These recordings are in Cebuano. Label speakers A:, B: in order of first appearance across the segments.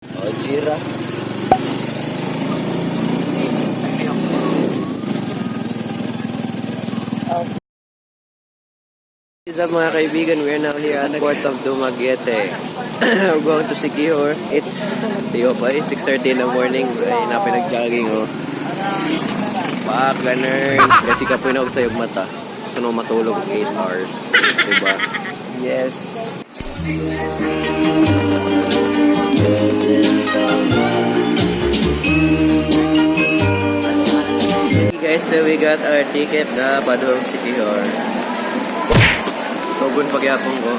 A: Oh, Jira. What's up, mga kaibigan? We are now here at Port of Dumaguete. We're going to Siquijor. It's Tiyo pa eh, 6:30 in the morning. Ay, napay nag-jogging oh. Pak, ganun. Kasi kapoy na og sayog mata. So, no, matulog 8 hours. Diba?
B: Yes.
A: Hey guys, so we got our ticket na padung Siquijor. Tugon pagyapon ko.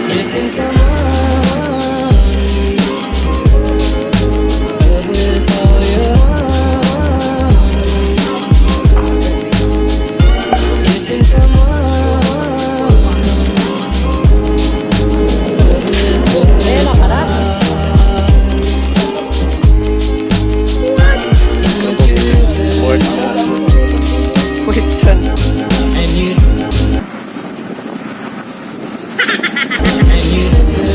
C: Missing someone. But with all your heart. Missing someone. But with all your heart. But you're missing.
A: Port. Wait, son.
C: And you listen. And you listen.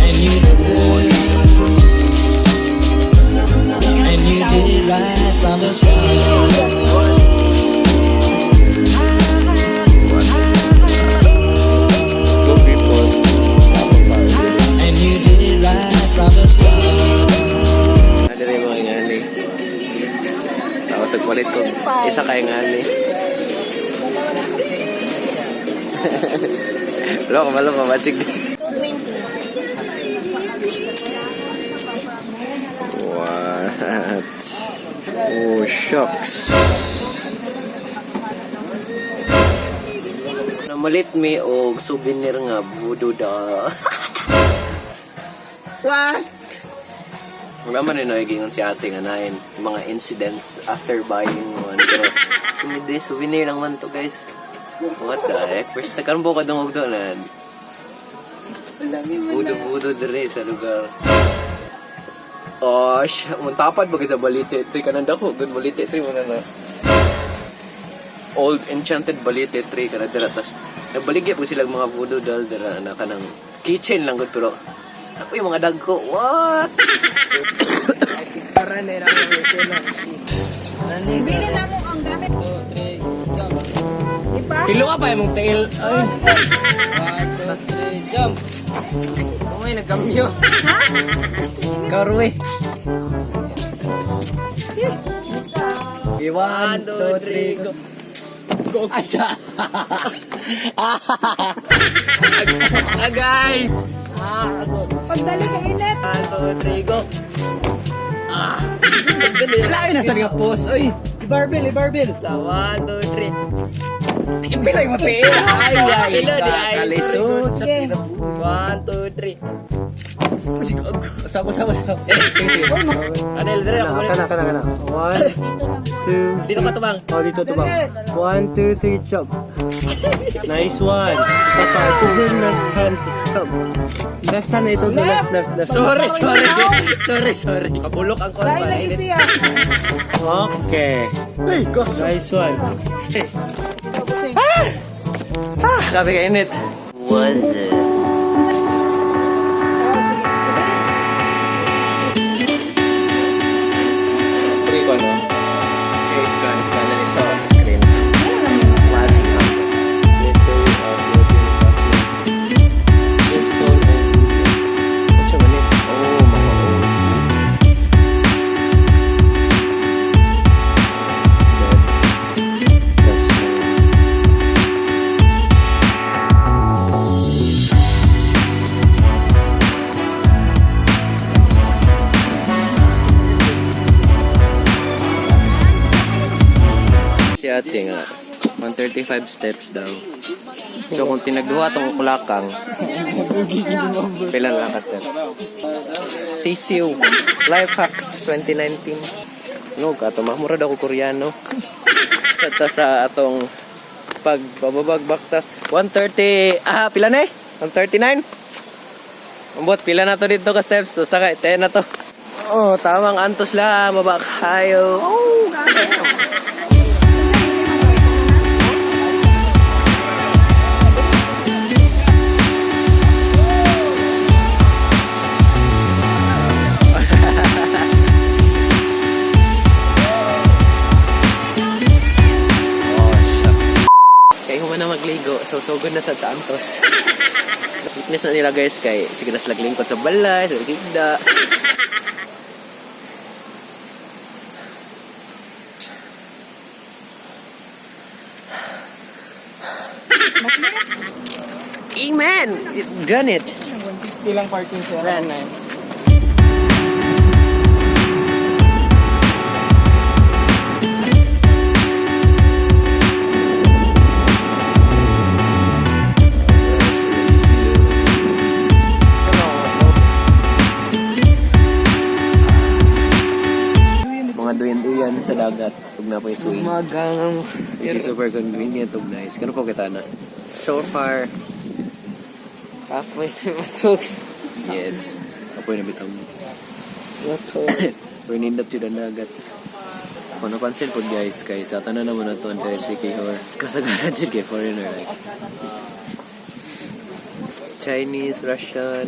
C: And you listen. And you did it right from the start.
A: Go people.
C: And you did it right from the start.
A: Ano rin mga ngani. Tapos nagpalit ko, isa kay ngani. Wala ko malo pamasig. What? Oh, shucks. Namalit mi og souvenir nga voodoo doll. What? Wala man rin nagigingon si ate nga nain mga incidents after buying one. Pero sumide, souvenir lang man to, guys. What the heck? First na karon ko dungog doon na. Voodoo voodoo dire sa lugar. Oh, siya. Muntapad ba sa balite? Ito'y kananda ko. Good balite. Ito'y muna na. Old enchanted balite tree kana dira, tas nabaligya po sila mga voodoo doll dira na kanang kitchen lang gud, pero ako yung mga dagko, what?
B: Para na lang ang sila.
D: Bili na mo ang gamit. Ipa?
B: Pilo ka pa imong tail. Ay. 1, 2, 3, jump. Umay, nagkambyo.
A: Karoy. One, two, three, go. Go. Asa.
B: Agay!
D: Pagdali ka init.
B: 1, 2, 3, go.
A: Lain na sa nga post. Oy.
B: I-barbell, i-barbell. Sa 1, 2, 3.
A: Ipilay mo tail. Ay, ay,
B: Pilo, di ay.
A: kalisod. Sa
D: Okay.
B: 1, 2, 3.
A: Sama, sama, sama.
B: Adel, dire ako.
E: Kana, kana, kana. One, two,
B: Dito ka tubang.
E: Oh, dito to ba? One, two, three, jump. Nice one. Isa pa. Ito din, left hand, jump. Left hand, ito to left, left, left.
A: Sorry, sorry. Sorry, sorry. Kabulok ang kon.
D: Dahil lagi siya.
E: Okay.
A: Ay, go.
E: Nice one.
A: Grabe ka init. Was it? Okay ko, no? Siya scan, scan na siya on screen. Plasma. Letter of European plasma. Stone and Ano siya man eh? Oh, mga old. Bed. Tas, si ate nga, 135 steps daw. So kung tinagduha tong kulakang, pila na lang ka step? Sisiw. Life Hacks 2019. No, kato mahmura daw ko Koreano. Sa ta sa atong pagbababag baktas 130, ah, pila na eh? 139? Ambot, pila na to dito ka steps. Basta kay 10 na to. Oh, tamang antos lang. Baba kayo. Oh, goddamn. Oh, shucks. Kay human na magligo, so sugod na sa antos. Witness na nila, guys, kay sige na sila lingkod sa balay, sa gigda. Amen! You done it!
E: Ilang parking siya?
B: Very nice.
A: Mga duyan-duyan sa dagat, ug na po swing.
B: Magang.
A: Which is super convenient ug nice. Kano po kita na? So far,
B: Halfway to matog.
A: Yes. Apoy na bitaw mo.
B: Matog.
A: We're nindot yun ang dagat. Kung napansin po, guys, kay sa tanan naman na to ang si Kihor. Kasagaran siya kay foreigner, like Chinese, Russian,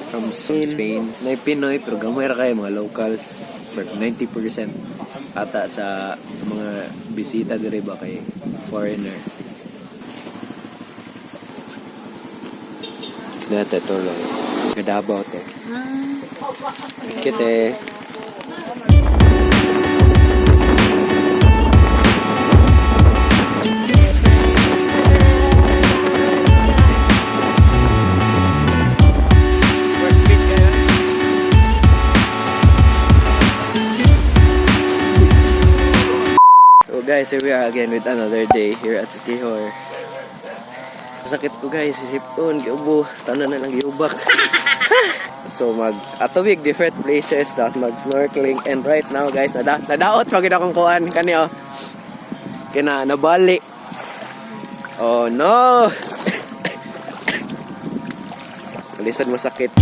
A: from Spain. Na Pinoy, pero gamay ra kayo mga locals. But 90% ata sa mga bisita dire ba kay foreigner. Dati tuloy. Kadabaw te. Kite. First speed kayo. So guys, here we are again with another day here at Sikihor. Sakit ko, guys, isipon, giubo, tanan na lang giubak. So mag atubig different places, tapos mag snorkeling, and right now, guys, nadaot pag akong kuan kani oh. Kina nabali. Oh no. Alisan masakit.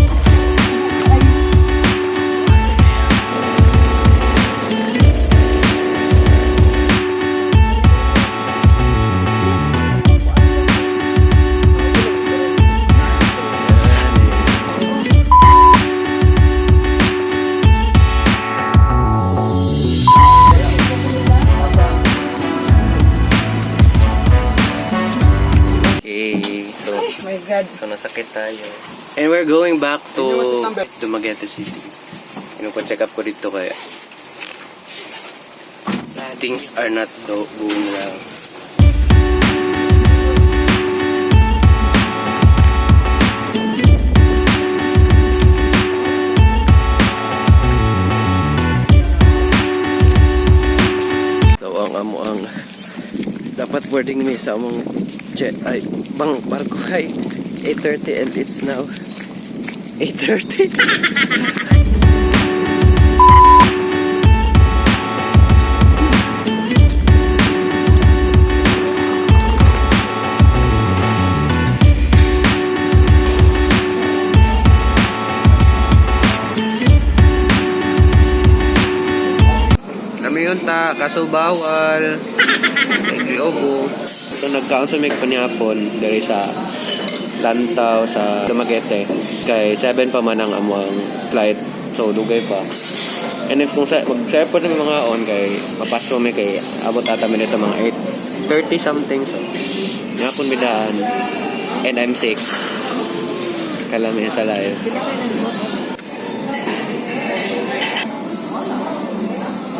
A: Okay, so
D: Oh my God.
A: So nasakit tayo. And we're going back to Dumaguete City. Pinupa-check up ko dito kaya things are not going well. So ang amo ang dapat boarding mi sa among jet ay bang barko ay 8:30 and it's now 8:30. Kami yun ta, kaso bawal. Obo. So nagkaon sa may panyapon diri sa Lantaw sa Dumaguete. Kay 7 pa man ang among flight. So dugay pa. And if kung sa mag sa airport na may mga on kay mapaso mi kay abot ata mi nito mga 8:30 something, so ngapon bidaan and I'm sick. Kalami sa live.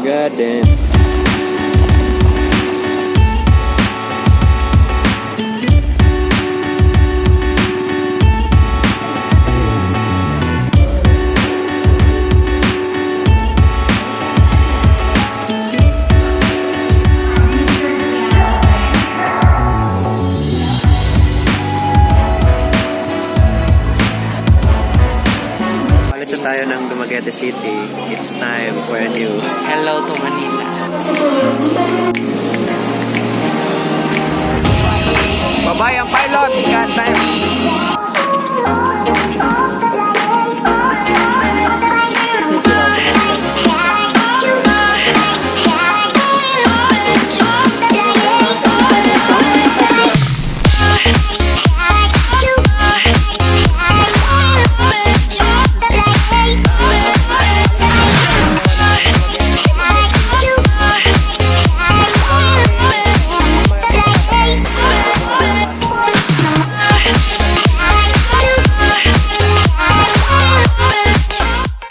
A: God damn. Alis na tayo ng Dumaguete City. It's time for a new
B: Hello to Manila.
A: Bye-bye ang pilot! God time!
F: Oh.